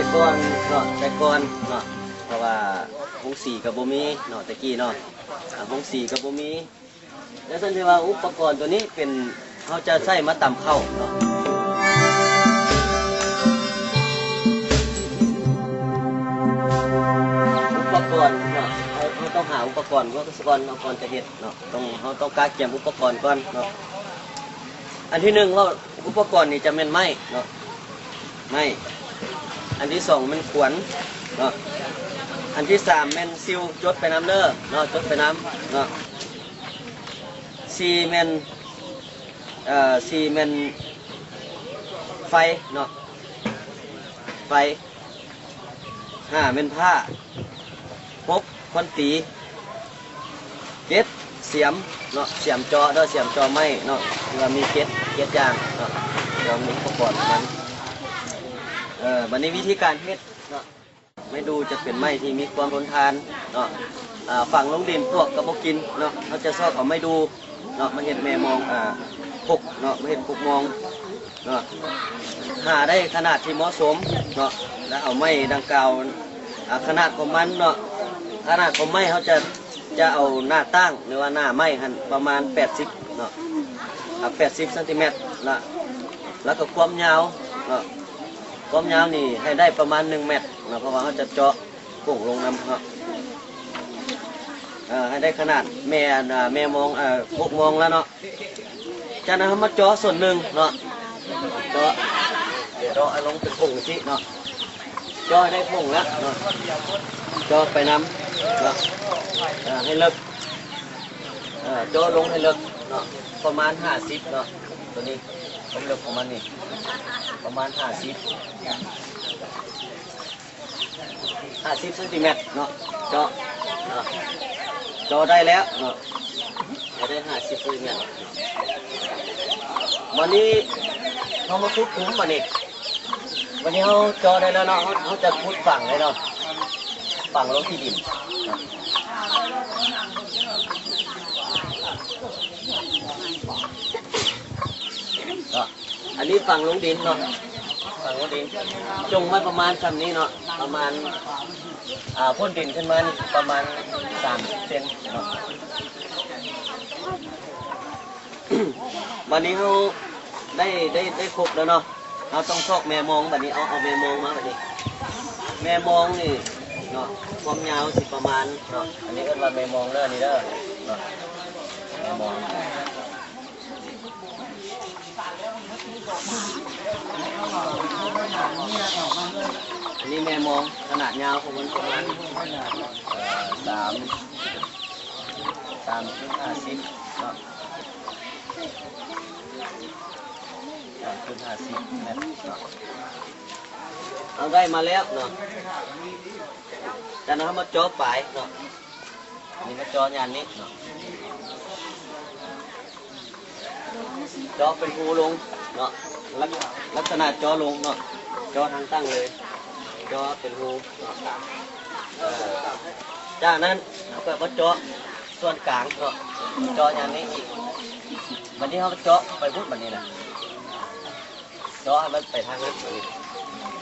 ແຕ່ກ່ອນເນາະ ແຕ່ກ່ອນເນາະ ເພາະວ່າໂຮງສີກໍບໍ່ມີເນາະ ແຕ່ກີ້ເນາະ ອາ ໂຮງສີກໍບໍ່ມີ. ແລ້ວຊັ້ນຖືວ່າອຸປະກອນໂຕນີ້ເປັນ ເຮົາຈະໃຊ້ມາຕຳເຂົ້າເນາະ. ອຸປະກອນເນາະ ເຮົາ ເຮົາຕ້ອງຫາອຸປະກອນກ່ອນ ກ່ອນເນາະ ກ່ອນຈະເຮັດເນາະ ຕ້ອງ ເຮົາຕ້ອງກະກຽມອຸປະກອນກ່ອນເນາະ. ອັນທີໜຶ່ງເວົ້າ ອຸປະກອນນີ້ຈະແມ່ນໄມ້ເນາະ ໄມ້. ອັນທີສອງແມ່ນຂວນເນາະ. ອັນທີສາມແມ່ນຊິວ ຈົດໄປນຳເດີເນາະ ຈົດໄປນຳເນາະ. ສີ່ແມ່ນ ເອີ ສີ່ແມ່ນໄຟເນາະ ໄຟ. ຫ້າແມ່ນພ້າ. ຫົກ ຄວນຕີ. ເຈັດ ສຽມເນາະ ສຽມເຈາະເດີ ສຽມເຈາະໄມ້ເນາະ ຄືວ່າມີເຈັດ ເຈັດຢ່າງເນາະ ເຈົ້າມີອຸປະກອນຂອງມັນ. ເອີ ບັດນີ້ວິທີການເຮັດເນາະ ໄມ້ດູ່ຈະເປັນໄມ້ທີ່ມີຄວາມທົນທານເນາະ ອາ ຝັງລົງດິນປວກກໍບໍ່ກິນເນາະ. ເຮົາຈະຊອກເອົາໄມ້ດູ່ເນາະ ມາເຮັດແມ່ມອງ ອາ ຄົກເນາະ ມາເຮັດຄົກມອງເນາະ. ຫາໄດ້ຂະໜາດທີ່ເໝາະສົມເນາະ ແລ້ວເອົາໄມ້ດັ່ງກ່າວ ອາ ຂະໜາດຂອງມັນເນາະ ຂະໜາດຂອງໄມ້ເຮົາຈະ ຈະເອົາໜ້າຕັ້ງ ຫຼືວ່າໜ້າໄມ້ຫັ້ນປະມານແປດສິບເນາະ ອາ ແປດສິບຊັງຕີແມັດເນາະ. ແລ້ວກໍຄວາມຍາວເນາະ ຄວາມຍາວນີ້ໃຫ້ໄດ້ປະມານໜຶ່ງແມັດເນາະ ເພາະວ່າເຮົາຈະເຈາະໂປ່ງລົງນຳເນາະ. ເອີ ໃຫ້ໄດ້ຂະໜາດແມ່ ອັນ ອາ ແມ່ມອງ ເອີ ຫົກມອງແລ້ວເນາະ. ຈາກນັ້ນເຮົາມາເຈາະສ່ວນໜຶ່ງເນາະ ເຈາະ ເຈາະໃຫ້ລົງເປັນຜົງຈັ່ງຊີ້ເນາະ ເຈາະໃຫ້ໄດ້ຜົງແລ້ວເນາະ ເຈາະໄປນຳເນາະ ເອີ ໃຫ້ເລິກ ເອີ ເຈາະລົງໃຫ້ເລິກເນາະ ປະມານຫ້າສິບເນາະ. ໂຕນີ້ຄວາມເລິກຂອງມັນນີ້ປະມານຫ້າສິບ ຫ້າສິບຊັງຕີແມັດເນາະ ເຈາະເນາະ ເຈາະໄດ້ແລ້ວເນາະ ເຮົາໄດ້ຫ້າສິບຊັງຕີແມັດ. ບັດນີ້ເຮົາມາຂຸດຂຸມບັດນີ້ ບັດນີ້ເຮົາເຈາະໄດ້ແລ້ວເນາະ ເຮົາ ເຮົາຈະຂຸດຝັງເລີຍເນາະ ຝັງລົງທີ່ດິນເນາະ. ເນາະ ອັນນີ້ຝັງລົງດິນເນາະ ຝັງລົງດິນ ຈົ່ງໄວ້ປະມານຊ່ຳນີ້ເນາະ ປະມານ ອາ ພົ້ນດິນຂຶ້ນມານີ້ປະມານສາມສິບເຊັນເນາະ. ບັດນີ້ເຮົາໄດ້ ໄດ້ ໄດ້ຄົບແລ້ວເນາະ ເຮົາຕ້ອງຊອກແມ່ມອງບັດນີ້ ເອົາ ເອົາແມ່ມອງມາບັດນີ້. ແມ່ມອງນີ້ເນາະ ຄວາມຍາວຊິປະມານເນາະ ອັນນີ້ເອີ້ນວ່າແມ່ມອງເດີ ນີ້ເດີເນາະ ແມ່ມອງ. ອັນນີ້ແມ່ມອງ ຂະໜາດຍາວຂອງມັນປະມານ ເອີ ສາມ ສາມຈຸດຫ້າສິບເນາະ ສາມຈຸດຫ້າສິບແມັດເນາະ. ເຮົາໄດ້ມາແລ້ວເນາະ ຈາກນັ້ນເຮົາມາເຈາະປາຍເນາະ ນີ້ມາເຈາະຢ່າງນີ້ເນາະ ເຈາະເປັນຮູລົງເນາະ ລັກ ລັກສະນະເຈາະລົງເນາະ ເຈາະທາງຕັ້ງເລີຍ ເຈາະເປັນຮູເນາະ. ເອີ ຈາກນັ້ນເຮົາກໍມາເຈາະສ່ວນກາງເນາະ ເຈາະຢ່າງນີ້ອີກ ບັດນີ້ເຮົາເຈາະໄປພຸ້ນບັດນີ້ນະ ເຈາະໃຫ້ມັນໄປທາງນັ້ນບັດນີ້.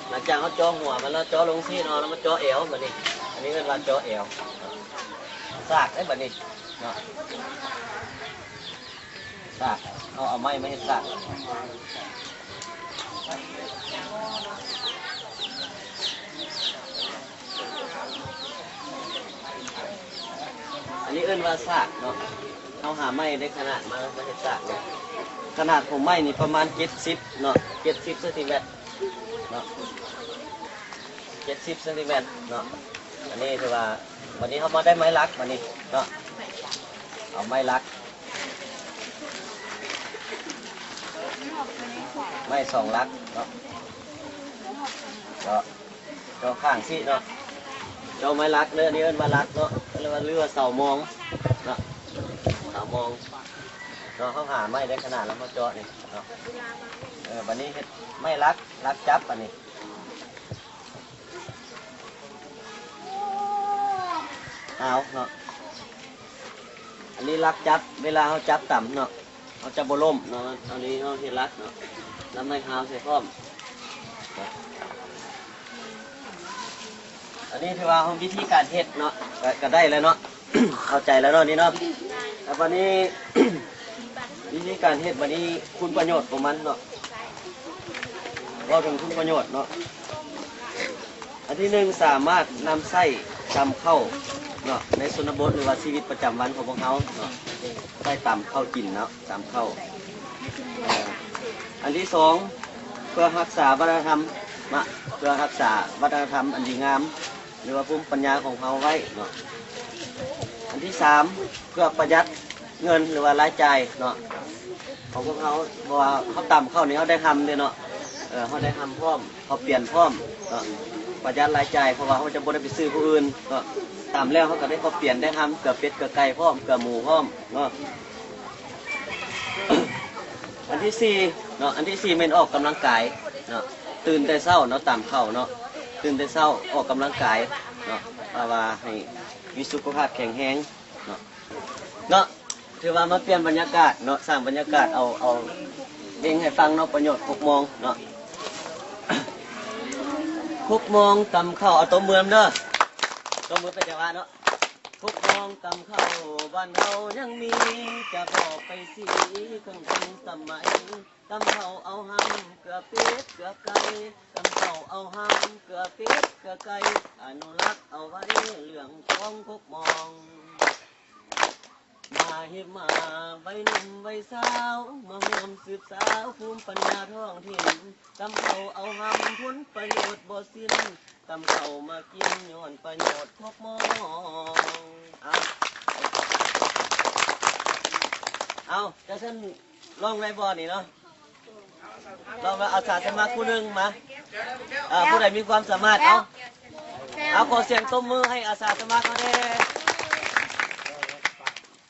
ຫຼັງຈາກເຮົາເຈາະຫົວມັນແລ້ວ ເຈາະລົງຊີ້ເນາະ ແລ້ວມາເຈາະແອວບັດນີ້ ອັນນີ້ເອີ້ນວ່າເຈາະແອວ ສາກໄດ້ບັດນີ້ເນາະ ສາກ ເຮົາເອົາໄມ້ມາເຮັດສາກ. ອັນນີ້ເອີ້ນວ່າສາກເນາະ ເຮົາຫາໄມ້ໄດ້ຂະໜາດມາ ມາເຮັດສາກເນາະ. ຂະໜາດຂອງໄມ້ນີ້ປະມານເຈັດສິບເນາະ ເຈັດສິບຊັງຕີແມັດເນາະ ເຈັດສິບຊັງຕີແມັດເນາະ. ອັນນີ້ຖືວ່າ ບັດນີ້ເຮົາມາໄດ້ໄມ້ຫຼັກບັດນີ້ເນາະ ເອົາໄມ້ຫຼັກ ໄມ້ສອງຫຼັກເນາະ ເຈາະ ເຈາະຂ້າງຊີ້ເນາະ ເຈາະໄມ້ຫຼັກເດີ ອັນນີ້ເອີ້ນວ່າຫຼັກເນາະ ເອີ້ນວ່າ ຫຼືວ່າເສົາມອງເນາະ ເສົາມອງເນາະ. ເຮົາຫາໄມ້ໄດ້ຂະໜາດແລ້ວມາເຈາະນີ້ເນາະ ເອີ ບັດນີ້ເຮັດໄມ້ຫຼັກ ຫຼັກຈັບບັດນີ້ ເອົາເນາະ ອັນນີ້ຫຼັກຈັບ ເວລາເຮົາຈັບຕຳເນາະ ເຮົາຈະບໍ່ລົ້ມເນາະ. ອັນນີ້ເຮົາເຮັດຫຼັກເນາະ ແລ້ວໄມ້ຮາວໃສ່ພ້ອມ. ນີ້ຖືວ່າເຮົາວິທີການເຮັດເນາະ ກະ ກະໄດ້ແລ້ວເນາະ ເຂົ້າໃຈແລ້ວເນາະນີ້ເນາະ. ແລ້ວບັດນີ້ ວິທີການເຮັດບັດນີ້ ຄຸນປະໂຫຍດຂອງມັນເນາະ ເວົ້າເຖິງຄຸນປະໂຫຍດເນາະ ອັນທີໜຶ່ງ ສາມາດນຳໃຊ້ຕຳເຂົ້າເນາະ ໃນຊົນນະບົດ ຫຼືວ່າຊີວິດປະຈຳວັນຂອງພວກເຮົາເນາະ ໃຊ້ຕຳເຂົ້າກິນເນາະ ຕຳເຂົ້າ. ເອີ ອັນທີສອງ ເພື່ອຮັກສາວັດທະນະທຳເນາະ ເພື່ອຮັກສາວັດທະນະທຳອັນດີງາມ ຫຼືວ່າພູມປັນຍາຂອງເຮົາໄວ້ເນາະ. ອັນທີສາມ ເພື່ອປະຢັດເງິນ ຫຼືວ່າລາຍຈ່າຍເນາະ ຂອງພວກເຮົາ ເພາະວ່າເຮົາຕຳເຂົ້ານີ້ ເຮົາໄດ້ຮຳເດ້ເນາະ ເອີ ເຮົາໄດ້ຮຳພ້ອມ ເຂົ້າປຽນພ້ອມເນາະ ປະຢັດລາຍຈ່າຍ ເພາະວ່າເຮົາຈະບໍ່ໄດ້ໄປຊື້ຜູ້ອື່ນເນາະ ຕຳແລ້ວເຮົາກະໄດ້ເຂົ້າປຽນ ໄດ້ຮຳ ເກືອເປັດ ເກືອໄກ່ພ້ອມ ເກືອໝູພ້ອມເນາະ. ອັນທີສີ່ເນາະ ອັນທີສີ່ແມ່ນອອກກຳລັງກາຍເນາະ ຕື່ນແຕ່ເຊົ້າເນາະ ຕຳເຂົ້າເນາະ ຕື່ນແຕ່ເຊົ້າອອກກຳລັງກາຍເນາະ ເພາະວ່າໃຫ້ມີສຸຂະພາບແຂງແຮງເນາະ ເນາະ. ຖືວ່າມາປ່ຽນບັນຍາກາດເນາະ ສ້າງບັນຍາກາດ ເອົາ ເອົາເພງໃຫ້ຟັງເນາະ ປະໂຫຍດຄົກມອງເນາະ ຄົກມອງຕຳເຂົ້າ ເອົາຕົບມືນຳເດີ ຕົບມືເປັນຈັງຫວະເນາະ. ຄົກມອງຕຳເຂົ້າບ້ານເຮົາຍັງມີ ຈະບອກໄປສີເຄື່ອງທັນສະໄໝ ຕຳເຂົ້າເອົາຮຳເກືອເປັດເກືອໄກ່ ຕຳເຂົ້າເອົາຮຳເກືອເປັດເກືອໄກ່ ອະນຸລັກເອົາໄວ້ເລື່ອງຂອງຄົກມອງ. ມາຮິບມາ ໄວໜຸ່ມໄວສາວ ມາຮ່ວມສືບສາວພູມປັນຍາທ້ອງຖິ່ນ ຕຳເຂົ້າເອົາຮຳຜົນປະໂຫຍດບໍ່ສິ້ນ ຕຳເຂົ້າມາກິນຍ້ອນປະໂຫຍດຄົກມອງ. ເອົາ ເອົາ ຈັ່ງຊັ້ນ ລອງໄດ້ບໍ່ນີ້ເນາະ ລອງມາ ອາສາສະໝັກຜູ້ໜຶ່ງມາ ເອີ ຜູ້ໃດມີຄວາມສາມາດ ເອົາ ເອົາ ຂໍສຽງຕົບມືໃຫ້ອາສາສະໝັກເຮົາແດ່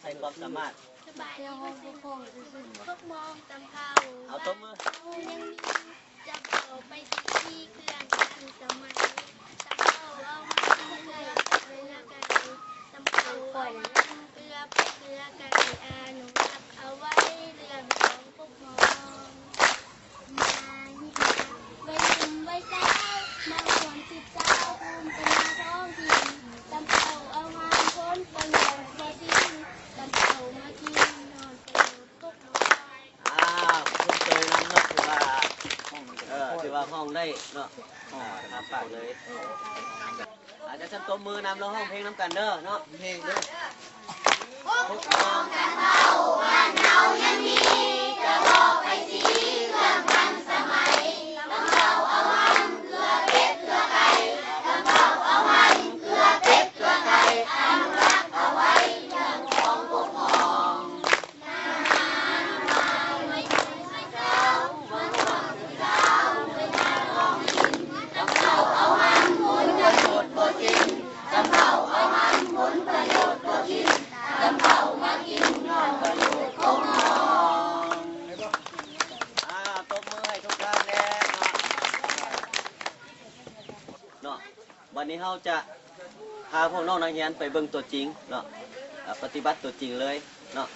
ໃສ່ຄວາມສາມາດ ສະບາຍດີ ຄົກມອງຕຳເຂົ້າ ເອົາຕົບມື ຍັງມີ ຈະບອກໄປສີເຄື່ອງທັນສະໄໝ ຕຳເຂົ້າເອົາຮຳເກືອເປັດເກືອໄກ່ ຕຳເຂົ້າເອົາຮຳເກືອເປັດເກືອໄກ່ ອະນຸລັກເອົາໄວ້ເລື່ອງຂອງຄົກມອງ. ມາຮິບມາ ໄວໜຸ່ມໄວສາວ ມາຮ່ວມສືບສາວພູມປັນຍາທ້ອງຖິ່ນ ຕຳເຂົ້າເອົາຮຳຜົນປະໂຫຍດບໍ່ສິ້ນ ຕຳເຂົ້າມາກິນຍ້ອນປະໂຫຍດຄົກມອງ. ອ່າ ຂອບໃຈນຳເນາະ ຖືວ່າ ເອີ ຖືວ່າຮ້ອງໄດ້ເນາະ ອ່າ ຕາມປາກເລີຍ ອາ ຈັ່ງຊັ້ນຕົບມືນຳ ແລ້ວຮ້ອງເພງນຳກັນເດີເນາະ ເພງເດີ. ອ່າ ຕົບມືໃຫ້ທຸກທ່ານແດ່ເນາະ ເນາະ. ບັດນີ້ເຮົາຈະພາພວກນ້ອງນັກຮຽນໄປເບິ່ງຕົວຈິງເນາະ ເອີ ປະຕິບັດຕົວຈິງເລີຍເນາະ.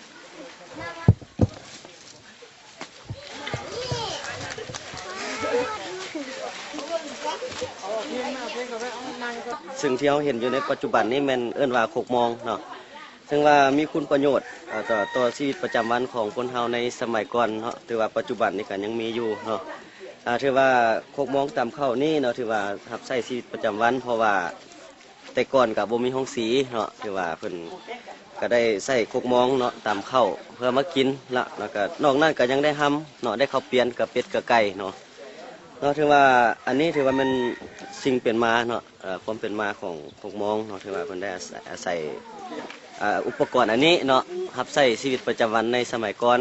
ເຊິ່ງທີ່ເຮົາເຫັນຢູ່ໃນປັດຈຸບັນນີ້ແມ່ນເອີ້ນວ່າຄົກມອງເນາະ ເຊິ່ງວ່າມີຄຸນປະໂຫຍດ ເອີ ຕໍ່ ຕໍ່ຊີວິດປະຈຳວັນຂອງຄົນເຮົາໃນສະໄໝກ່ອນເນາະ ຖືວ່າປັດຈຸບັນນີ້ກໍຍັງມີຢູ່ເນາະ. ອ່າ ຖືວ່າຄົກມອງຕຳເຂົ້ານີ້ເນາະ ຖືວ່າຮັບໃຊ້ຊີວິດປະຈຳວັນ ເພາະວ່າແຕ່ກ່ອນກໍບໍ່ມີໂຮງສີເນາະ ຖືວ່າເພິ່ນກໍໄດ້ໃຊ້ຄົກມອງເນາະ ຕຳເຂົ້າເພື່ອມາກິນລະ ແລ້ວກໍນອກນັ້ນກໍຍັງໄດ້ຮຳເນາະ ໄດ້ເຂົ້າປຽນ ເກືອເປັດ ເກືອໄກ່ເນາະ ເນາະ. ຖືວ່າອັນນີ້ຖືວ່າແມ່ນສິ່ງເປັນມາເນາະ ເອີ ຄວາມເປັນມາຂອງຄົກມອງເນາະ ຖືວ່າເພິ່ນໄດ້ອາໄສ ອາໄສ ອ່າ ອຸປະກອນອັນນີ້ເນາະ ຮັບໃຊ້ຊີວິດປະຈຳວັນໃນສະໄໝກ່ອນ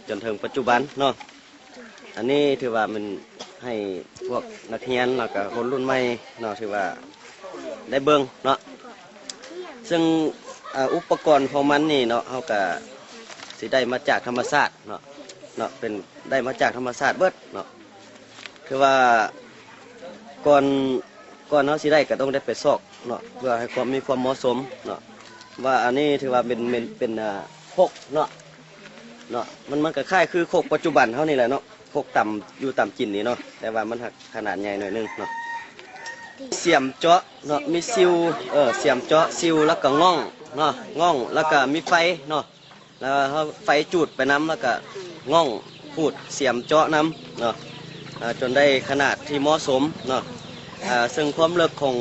ຈົນເຖິງປັດຈຸບັນເນາະ. ອັນນີ້ຖືວ່າແມ່ນໃຫ້ພວກນັກຮຽນ ແລ້ວກະຄົນລຸ້ນໃໝ່ເນາະ ຖືວ່າໄດ້ເບິ່ງເນາະ ເຊິ່ງ ເອີ ອຸປະກອນຂອງມັນນີ້ເນາະ ເຮົາກະຊິໄດ້ມາຈາກທຳມະຊາດເນາະ ເນາະ ເປັນ ໄດ້ມາຈາກທຳມະຊາດເບິດເນາະ ຖືວ່າກ່ອນ ກ່ອນເຮົາຊິໄດ້ກໍຕ້ອງໄດ້ໄປຊອກເນາະ ເພື່ອໃຫ້ຄວາມ ມີຄວາມເໝາະສົມເນາະ ວ່າອັນນີ້ຖືວ່າເປັນ ເປັນ ເປັນ ອ່າ ຄົກເນາະ ເນາະ ມັນ ມັນກໍຄ້າຍຄືຄົກປັດຈຸບັນເຮົານີ້ແຫຼະເນາະ ຄົກຕຳຢູ່ຕຳກິນນີ້ເນາະ ແຕ່ວ່າມັນຫາກຂະໜາດໃຫຍ່ໜ້ອຍໜຶ່ງເນາະ. ສຽມເຈາະເນາະ ມີຊິວ ເອີ ສຽມເຈາະ ຊິວ ແລ້ວກໍງ່ອງເນາະ ງ່ອງ ແລ້ວກໍມີໄຟເນາະ ແລ້ວເຮົາໄຟຈູດໄປນຳ ແລ້ວກໍງ່ອງຂູດສຽມເຈາະນຳເນາະ ເອີ ຈົນໄດ້ຂະໜາດທີ່ເໝາະສົມເນາະ ເອີ ເຊິ່ງຄວາມເລິກຂອງ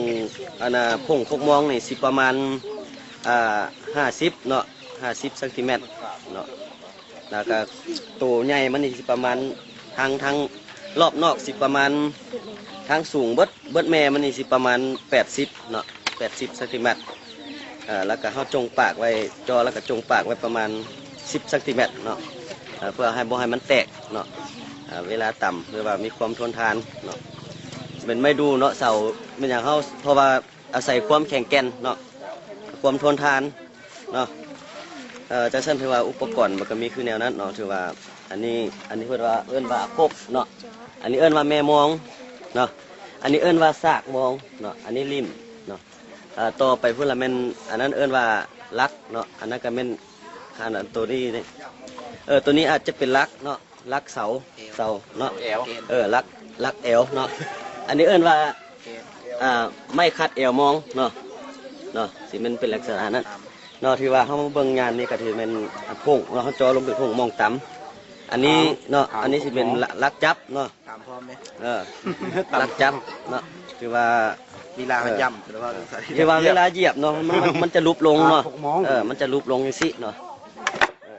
ອັນນ່າ ຜົ້ງຄົກມອງນີ້ຊິປະມານ ອ່າ ຫ້າສິບເນາະ ຫ້າສິບຊັງຕີແມັດເນາະ ແລ້ວກະໂຕໃຫຍ່ມັນນີ້ຊິປະມານ ທາງ ທາງລອບນອກຊິປະມານ ທາງສູງເບິດ ເບິດແມ່ມັນນີ້ຊິປະມານແປດສິບເນາະ ແປດສິບຊັງຕີແມັດ ເອີ ແລ້ວກະເຮົາຈົ່ງປາກໄວ້ ເຈາະແລ້ວກະຈົ່ງປາກໄວ້ປະມານສິບຊັງຕີແມັດເນາະ ເອີ ເພື່ອໃຫ້ບໍ່ໃຫ້ມັນແຕກເນາະ ເອີ ເວລາຕຳ ຫຼືວ່າມີຄວາມທົນທານເນາະ ເປັນໄມ້ດູ່ເນາະ ເສົາ ແມ່ນຫຍັງເຮົາ ເພາະວ່າ ອາໄສຄວາມແຂງແກ່ນເນາະ ຄວາມທົນທານເນາະ ເອີ ຈັ່ງຊັ້ນຖືວ່າອຸປະກອນມັນກໍມີຄືແນວນັ້ນເນາະ ຖືວ່າອັນນີ້ ອັນນີ້ເພິ່ນວ່າ ເອີ້ນວ່າຄົກເນາະ ອັນນີ້ເອີ້ນວ່າແມ່ມອງເນາະ ອັນນີ້ເອີ້ນວ່າສາກມອງເນາະ ອັນນີ້ລິ້ມເນາະ ເອີ ຕໍ່ໄປພຸ້ນລະແມ່ນ ອັນນັ້ນເອີ້ນວ່າຫຼັກເນາະ ອັນນັ້ນກໍແມ່ນ ອັນ ອັນໂຕນີ້ ເອີ ໂຕນີ້ອາດຈະເປັນຫຼັກເນາະ ຫຼັກເສົາ ເສົາເນາະ ແອວ ເອີ ຫຼັກ ຫຼັກແອວເນາະ ອັນນີ້ເອີ້ນວ່າ ອ່າ ໄມ້ຂັດແອວມອງເນາະ ເນາະ ຊິແມ່ນເປັນລັກສະນະນັ້ນເນາະ ຖືວ່າເຮົາມາເບິ່ງຍາມນີ້ກໍຖືແມ່ນຜົ້ງເນາະ ເຮົາເຈາະລົງເປັນຜົ້ງມອງຕຳ ອັນນີ້ເນາະ ອັນນີ້ຊິເປັນຫຼັກຈັບເນາະ ຕຳພ້ອມເດ້ ເອີ ຫຼັກຈັບເນາະ ຖືວ່າ ເວລາເຮົາຢ້ຳ ເອີ ຖືວ່າເວລາຢຽບເນາະ ມັນ ມັນ ມັນຈະຫຼຸບລົງເນາະ ເອີ ມັນຈະຫຼຸບລົງຈັ່ງຊີ້ເນາະ ເອີ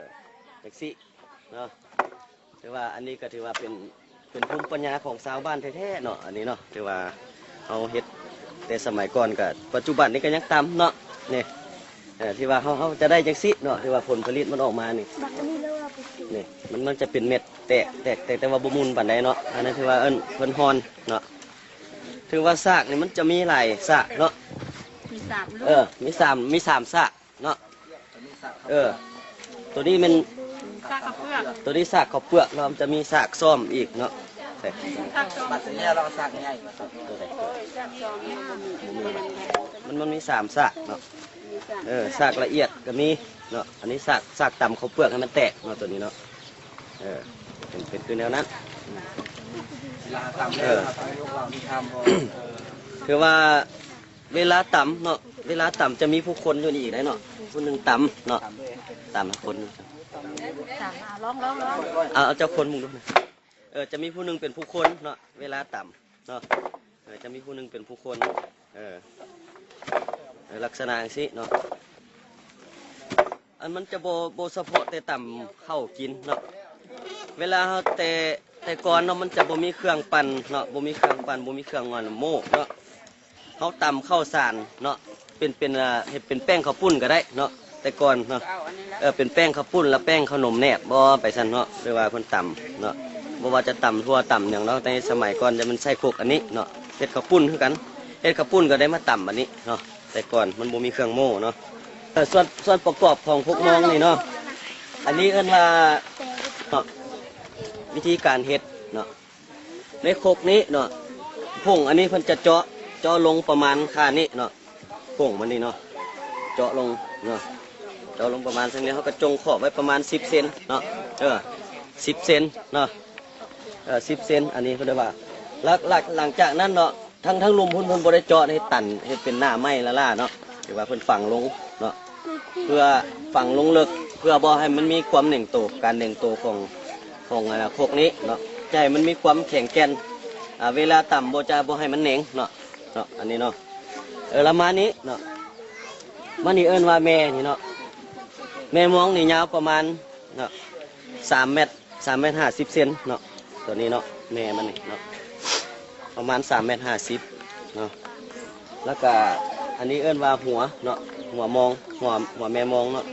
ຈັ່ງຊີ້ເນາະ ຖືວ່າອັນນີ້ກໍຖືວ່າເປັນ ເປັນພູມປັນຍາຂອງຊາວບ້ານແທ້ໆເນາະ ອັນນີ້ເນາະ ຖືວ່າເຮົາເຮັດແຕ່ສະໄໝກ່ອນ ກໍປັດຈຸບັນນີ້ກໍຍັງຕຳເນາະ ນີ້ ເອີ ທີ່ວ່າເຮົາ ເຮົາຈະໄດ້ຈັ່ງຊີ້ເນາະ ຖືວ່າຜົນຜະລິດມັນອອກມານີ້ ນີ້ ມັນ ມັນຈະເປັນເມັດແຕກ ແຕກ ແຕກ ແຕ່ວ່າບໍ່ໝຸ່ນປານໃດເນາະ ອັນນັ້ນຖືວ່າເອີ້ນເພິ່ນຮ່ອນເນາະ ຖືວ່າສາກນີ້ມັນຈະມີຫຼາຍສາກເນາະ ມີສາມ ເອີ ມີສາມ ມີສາມສາກ ເນາະ ເອີ ໂຕນີ້ແມ່ນ ສາກເຂົ້າເປືອກ ໂຕນີ້ສາກເຂົ້າເປືອກເນາະ ມັນຈະມີສາກຊ້ອມອີກເນາະ ສາກຊ້ອມ ບັດນີ້ເຮົາສາກໃຫຍ່ ໂຕໃດ ມັນ ມັນມີສາມສາກເນາະ ເອີ ສາກລະອຽດກໍມີເນາະ ອັນນີ້ສາກ ສາກຕຳເຂົ້າເປືອກໃຫ້ມັນແຕກເນາະ ໂຕນີ້ເນາະ ເອີ ເປັນ ເປັນຄືແນວນັ້ນ ເວລາຕຳ ເອີ ເຮົາຕ້ອງຍົກເຫຼົ່າມີຄຳບໍ່ ເອີ ຄືວ່າ ເວລາຕຳເນາະ ເວລາຕຳຈະມີຜູ້ຄົນຢູ່ນີ້ອີກໄດ໋ເນາະ ຜູ້ໜຶ່ງຕຳເນາະ ຕຳໃຫ້ຄົນ ຕຳ ເອົາ ລອງ ລອງ ລອງ ເອົາ ເອົາເຈົ້າຄົນເບິ່ງດູ ເອີ ຈະມີຜູ້ໜຶ່ງເປັນຜູ້ຄົນເນາະ ເວລາຕຳເນາະ ເອີ ຈະມີຜູ້ໜຶ່ງເປັນຜູ້ຄົນ ເອີ ເອີ ລັກສະນະຈັ່ງຊີ້ເນາະ ອັນມັນຈະບໍ່ ບໍ່ສະເພາະແຕ່ຕຳເຂົ້າກິນເນາະ ເວລາເຮົາແຕ່ ແຕ່ກ່ອນເນາະ ມັນຈະບໍ່ມີເຄື່ອງປັ່ນເນາະ ບໍ່ມີເຄື່ອງປັ່ນ ບໍ່ມີເຄື່ອງງອນໂມ້ເນາະ ເຮົາຕຳເຂົ້າສານເນາະ ເປັນ ເປັນ ອ່າ ເຮັດເປັນແປ້ງເຂົ້າປຸ້ນກໍໄດ້ເນາະ ແຕ່ກ່ອນເນາະ ເອີ ເປັນແປ້ງເຂົ້າປຸ້ນ ແລ້ວແປ້ງເຂົ້າໜົມແນບບໍ່ ໄປຊັ້ນເນາະ ຫຼືວ່າເພິ່ນຕຳເນາະ ບໍ່ວ່າຈະຕຳຖົ່ວຕຳຫຍັງເນາະ ແຕ່ສະໄໝກ່ອນຈະແມ່ນໃຊ້ຄົກອັນນີ້ເນາະ ເຮັດເຂົ້າປຸ້ນຄືກັນ ເຮັດເຂົ້າປຸ້ນກໍໄດ້ມາຕຳອັນນີ້ເນາະ ແຕ່ກ່ອນມັນບໍ່ມີເຄື່ອງໂມ້ເນາະ ເອີ ສ່ວນ ສ່ວນປະກອບຂອງຄົກມອງນີ້ເນາະ ອັນນີ້ເອີ້ນວ່າເນາະ ວິທີການເຮັດເນາະ ໃນຄົກນີ້ເນາະ ຜົ້ງອັນນີ້ເພິ່ນຈະເຈາະ ເຈາະລົງປະມານຄ່ານີ້ເນາະ ຜົ້ງມັນນີ້ເນາະ ເຈາະລົງເນາະ ເຈາະລົງປະມານສ່ຳນີ້ ເຮົາກໍຈົ່ງຂອບໄວ້ປະມານສິບເຊັນເນາະ ເອີ ສິບເຊັນເນາະ ເອີ ສິບເຊັນ ອັນນີ້ເພິ່ນເອີ້ນວ່າ ຫຼັງ ຫຼັງ ຫຼັງຈາກນັ້ນເນາະ ທັງ ທັງລຸ່ມພຸ້ນ ເພິ່ນບໍ່ໄດ້ເຈາະ ເຮັດຕັນ ເຮັດເປັນໜ້າໄມ້ລ້າໆເນາະ ຖືວ່າເພິ່ນຝັງລົງເນາະ ເພື່ອຝັງລົງເລິກ ເພື່ອບໍ່ໃຫ້ມັນມີຄວາມເໜັງໂຕ ການເໜັງໂຕຂອງ ຂອງ ອັນນ່າ ຄົກນີ້ເນາະ ຈະໃຫ້ມັນມີຄວາມແຂງແກ່ນ ອ່າ ເວລາຕຳບໍ່ຈະ ບໍ່ໃຫ້ມັນແໜງເນາະ ເນາະ ອັນນີ້ເນາະ ເອີ ລະມານີ້ເນາະ ມານີ້ເອີ້ນວ່າແມ່ນີ້ເນາະ ແມ່ມອງນີ້ຍາວປະມານເນາະ ສາມແມັດ ສາມແມັດຫ້າສິບເຊັນເນາະ ໂຕນີ້ເນາະ ແມ່ມັນນີ້ເນາະ ປະມານສາມແມັດຫ້າສິບເນາະ ແລ້ວກະອັນນີ້ເອີ້ນວ່າຫົວເນາະ ຫົວມອງ ຫົວ ຫົວແມ່ມອງເນາະ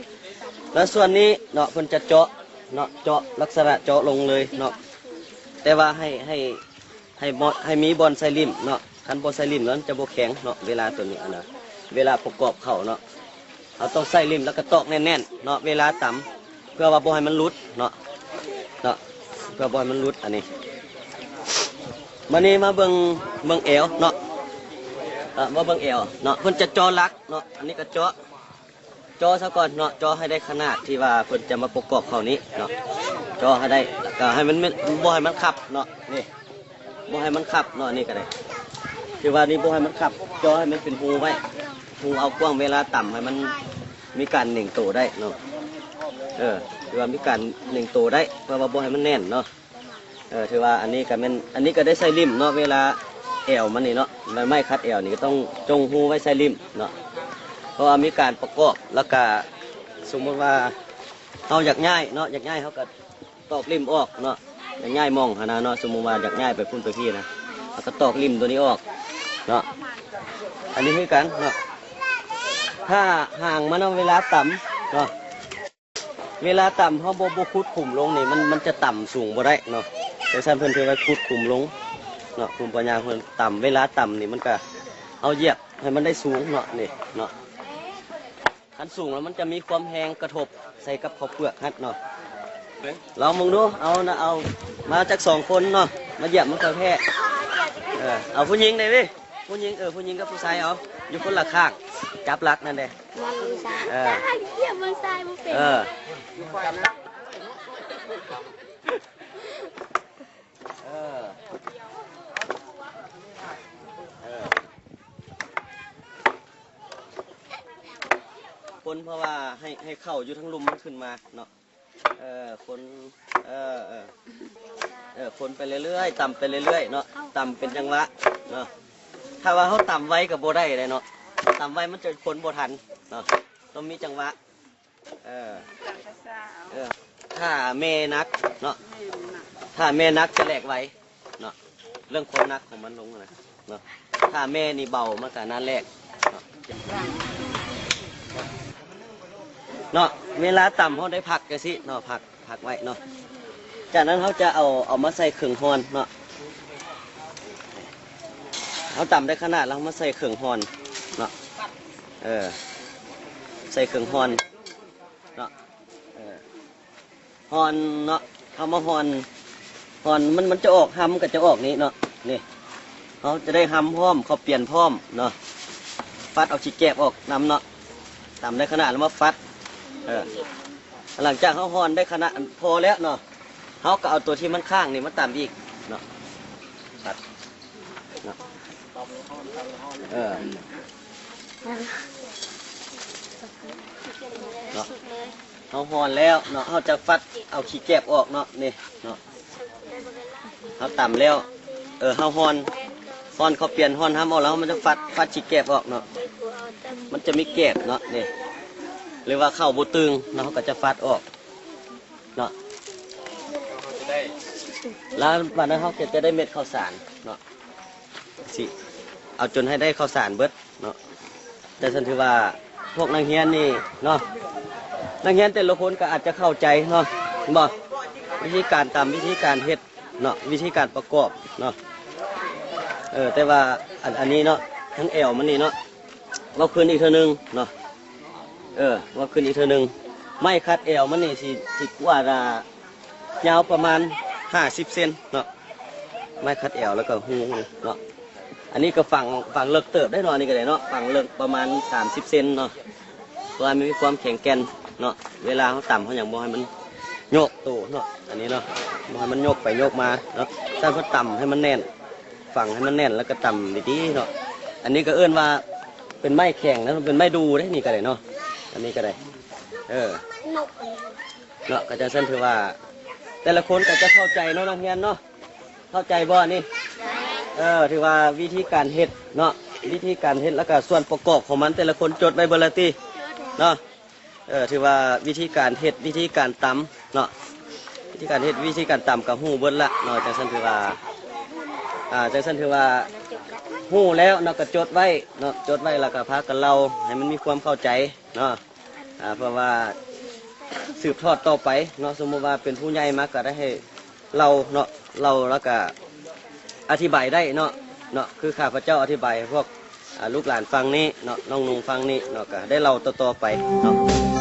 ແລ້ວສ່ວນນີ້ເນາະ ເພິ່ນຈະເຈາະເນາະ ເຈາະລັກສະນະເຈາະລົງເລີຍເນາະ ແຕ່ວ່າໃຫ້ ໃຫ້ ໃຫ້ບໍ່ ໃຫ້ມີບ່ອນໃສ່ລິ້ມເນາະ ຄັນບໍ່ໃສ່ລິ້ມແລ້ວມັນຈະບໍ່ແຂງເນາະ ເວລາໂຕນີ້ ອັນນ່າ ເວລາປະກອບເຂົ້າເນາະ ເຮົາຕ້ອງໃສ່ລິ້ມ ແລ້ວກໍຕອກແໜ້ນໆເນາະ ເວລາຕຳ ເພື່ອວ່າບໍ່ໃຫ້ມັນຫຼຸດເນາະ ເນາະ ເພື່ອບໍ່ໃຫ້ມັນຫຼຸດ ອັນນີ້ ມານີ້ມາເບິ່ງ ເບິ່ງແອວເນາະ ເອີ ມາເບິ່ງແອວເນາະ ເພິ່ນຈະເຈາະຫຼັກເນາະ ອັນນີ້ກໍເຈາະ ເຈາະຊະກ່ອນເນາະ ເຈາະໃຫ້ໄດ້ຂະໜາດທີ່ວ່າເພິ່ນຈະມາປະກອບເຂົ້ານີ້ເນາະ ເຈາະໃຫ້ໄດ້ ແລ້ວກໍໃຫ້ມັນ ບໍ່ໃຫ້ມັນຄັບເນາະ ນີ້ ບໍ່ໃຫ້ມັນຄັບເນາະ ນີ້ກໍໄດ້ ທີ່ວ່ານີ້ບໍ່ໃຫ້ມັນຂັບ ເຈາະໃຫ້ມັນເປັນຮູໄວ້ ຮູເອົາກວ້າງ ເວລາຕຳໃຫ້ມັນມີການເໜັງໂຕໄດ້ເນາະ. ເອີ ທີ່ວ່າມີການເໜັງໂຕໄດ້ ເພື່ອວ່າບໍ່ໃຫ້ມັນແໜ້ນເນາະ. ເອີ ຖືວ່າອັນນີ້ກໍແມ່ນ ອັນນີ້ກໍໄດ້ໃສ່ລິ້ມເນາະ ເວລາແອວມັນນີ້ເນາະ ໃບໄມ້ຂັດແອວນີ້ກໍຕ້ອງຈົ່ງຮູໄວ້ໃສ່ລິ້ມເນາະ ເພາະວ່າມີການປະກອບ ແລ້ວກໍສົມມຸດວ່າເຮົາຢາກຍ້າຍເນາະ ຢາກຍ້າຍເຮົາກໍຕອກລິ້ມອອກເນາະ ຢາກຍ້າຍໝ່ອງຫັ້ນນະເນາະ ສົມມຸດວ່າຢາກຍ້າຍໄປພຸ້ນໄປພີ້ນະ ເຮົາກໍຕອກລິ້ມຕົວນີ້ອອກເນາະ. ອັນນີ້ຄືກັນເນາະ ຖ້າຫາງມັນເນາະ ເວລາຕຳເນາະ ເວລາຕຳເຮົາບໍ່ ບໍ່ຂຸດຂຸມລົງນີ້ ມັນ ມັນຈະຕຳສູງບໍ່ໄດ້ເນາະ. ຈັ່ງຊັ້ນເພິ່ນຖືວ່າຂຸດຂຸມລົງເນາະ ພູມປັນຍາເພິ່ນຕຳ ເວລາຕຳນີ້ມັນກະ ເຮົາຢຽບໃຫ້ມັນໄດ້ສູງເນາະ ນີ້ເນາະ ຄັນສູງແລ້ວມັນຈະມີຄວາມແຮງກະທົບໃສ່ກັບເຂົ້າເປືອກຫັ້ນເນາະ. ລອງເບິ່ງດູ ເອົານະ ເອົາມາຈັກສອງຄົນເນາະ ມາຢຽບມັນຄ່ອຍແພ້. ເອີ ເອົາຜູ້ຍິງໄດ້ເວີຍ ຜູ້ຍິງ ເອີ ຜູ້ຍິງກັບຜູ້ຊາຍ ເອົາຢູ່ຄົນລະຂ້າງ ຈັບຫຼັກນັ້ນເດ້. ມັນບໍ່ໃຊ່ ເອີ ຢຽບມັນຊາຍບໍ່ເປັນ ເອີ ເອີ ເອີ ຄົນ ເພາະວ່າໃຫ້ ໃຫ້ເຂົ້າຢູ່ທາງລຸ່ມມັນຂຶ້ນມາເນາະ. ເອີ ຄົນ ເອີ ເອີ ເອີ ຄົນໄປເລື້ອຍໆ ຕຳໄປເລື້ອຍໆເນາະ ຕຳເປັນຈັງຫວະເນາະ. ຖ້າວ່າເຮົາຕຳໄວກໍບໍ່ໄດ້ເດ້ເນາະ ຕຳໄວມັນຈະຄົນບໍ່ທັນເນາະ ຕ້ອງມີຈັງຫວະ. ເອີ ເອີ ຖ້າແມ່ໜັກເນາະ ຖ້າແມ່ໜັກຈະແຫຼກໄວເນາະ ເລື່ອງຄວາມໜັກຂອງມັນລົງນະເນາະ. ຖ້າແມ່ນີ້ເບົາມັນກະໜ້າແຫຼກເນາະ ເນາະ. ເວລາຕຳເຮົາໄດ້ພັກຈັ່ງຊີ້ເນາະ ພັກ ພັກໄວ້ເນາະ. ຈາກນັ້ນເຮົາຈະເອົາ ເອົາມາໃສ່ເຄື່ອງຮ່ອນເນາະ ເຮົາຕຳໄດ້ຂະໜາດແລ້ວ ເຮົາມາໃສ່ເຄື່ອງຮ່ອນເນາະ. ເອີ ໃສ່ເຄື່ອງຮ່ອນເນາະ ເອີ ຮ່ອນເນາະ ເຮົາມາຮ່ອນ ຮ່ອນມັນ ມັນຈະອອກ ຮຳກໍຈະອອກນີ້ເນາະ ນີ້ ເຮົາຈະໄດ້ຮຳພ້ອມ ເຂົ້າປຽນພ້ອມເນາະ. ຟັດເອົາຂີ້ແກບອອກນຳເນາະ ຕຳໄດ້ຂະໜາດແລ້ວມາຟັດ. ເອີ ຫຼັງຈາກເຮົາຮ່ອນໄດ້ຂະໜາດພໍແລ້ວເນາະ ເຮົາກໍເອົາຕົວທີ່ມັນຄ້າງນີ້ມາຕຳອີກເນາະ ຟັດເນາະ ເອີ ເນາະ. ເຮົາຮ່ອນແລ້ວເນາະ ເຮົາຈະຟັດເອົາຂີ້ແກບອອກເນາະ ນີ້ເນາະ ເຮົາຕຳແລ້ວ ເອີ ເຮົາຮ່ອນ ຮ່ອນເຂົ້າປຽນ ຮ່ອນຮຳອອກແລ້ວ ເຮົາມັນຈະຟັດ ຟັດຂີ້ແກບອອກເນາະ ມັນຈະມີແກບເນາະ ນີ້ ຫຼືວ່າເຂົ້າບໍ່ຕຶງເນາະ ເຮົາກໍຈະຟັດອອກເນາະ. ແລ້ວບາດນັ້ນເຮົາກໍຈະໄດ້ເມັດເຂົ້າສານເນາະ ຊິເອົາຈົນໃຫ້ໄດ້ເຂົ້າສານເບິດເນາະ. ຈັ່ງຊັ້ນຖືວ່າພວກນັກຮຽນນີ້ເນາະ ນັກຮຽນແຕ່ລະຄົນກໍອາດຈະເຂົ້າໃຈເນາະ ເຫັນບໍ່ ວິທີການຕຳ ວິທີການເຮັດເນາະ ວິທີການປະກອບເນາະ. ເອີ ແຕ່ວ່າອັນ ອັນນີ້ເນາະ ທັງແອວມັນນີ້ເນາະ ເວົ້າຄືນອີກເທື່ອໜຶ່ງເນາະ ເອີ ເວົ້າຄືນອີກເທື່ອໜຶ່ງ ໄມ້ຂັດແອວມັນນີ້ຊິ ຊິກວ້າງ ຍາວປະມານຫ້າສິບເຊັນເນາະ ໄມ້ຂັດແອວ ແລ້ວກໍຮູເນາະ. ອັນນີ້ກໍຝັງ ຝັງເລິກເຕີບໄດ້ເນາະ ອັນນີ້ກໍໄດ້ເນາະ ຝັງເລິກປະມານສາມສິບເຊັນເນາະ ເພື່ອໃຫ້ມັນມີຄວາມແຂງແກ່ນເນາະ. ເວລາເຮົາຕຳເຮົາຫຍັງບໍ່ໃຫ້ມັນໂຍກໂຕເນາະ ອັນນີ້ເນາະ ບໍ່ໃຫ້ມັນໂຍກໄປໂຍກມາເນາະ. ຊັ້ນເພິ່ນຕຳໃຫ້ມັນແໜ້ນ ຝັງໃຫ້ມັນແໜ້ນ ແລ້ວກໍຕຳດີໆເນາະ. ອັນນີ້ກໍເອີ້ນວ່າເປັນໄມ້ແຂງນະ ເປັນໄມ້ດູ່ເດ້ ນີ້ກໍໄດ້ເນາະ ອັນນີ້ກໍໄດ້ ເອີ ເນາະ. ກໍຈັ່ງຊັ້ນຖືວ່າແຕ່ລະຄົນກໍຈະເຂົ້າໃຈເນາະ ນັກຮຽນເນາະ ເຂົ້າໃຈບໍ່ນີ້? ເອີ ຖືວ່າວິທີການເຮັດເນາະ ວິທີການເຮັດ ແລ້ວກໍສ່ວນປະກອບຂອງມັນ ແຕ່ລະຄົນຈົດໄວ້ເບິດແລ້ວຕິເນາະ? ເອີ ຖືວ່າວິທີການເຮັດ ວິທີການຕຳເນາະ ວິທີການເຮັດ ວິທີການຕຳກໍຮູ້ເບິດລະເນາະ. ຈັ່ງຊັ້ນຖືວ່າ ອ່າ ຈັ່ງຊັ້ນຖືວ່າຮູ້ແລ້ວເນາະ ກໍຈົດໄວ້ເນາະ ຈົດໄວ້ ແລ້ວກໍພາກັນເລົ່າໃຫ້ມັນມີຄວາມເຂົ້າໃຈເນາະ. ອ່າ ເພື່ອວ່າສືບທອດຕໍ່ໄປເນາະ ສົມມຸດວ່າເປັນຜູ້ໃຫຍ່ມາກໍໄດ້ໃຫ້ເລົ່າເນາະ ເລົ່າແລ້ວກໍອະທິບາຍໄດ້ເນາະ ເນາະ ຄືຂ້າພະເຈົ້າອະທິບາຍໃຫ້ພວກ ອ່າ ລູກຫຼານຟັງນີ້ເນາະ ນ້ອງນຸ່ງຟັງນີ້ເນາະ ກໍໄດ້ເລົ່າຕໍ່ໆໄປເນາະ.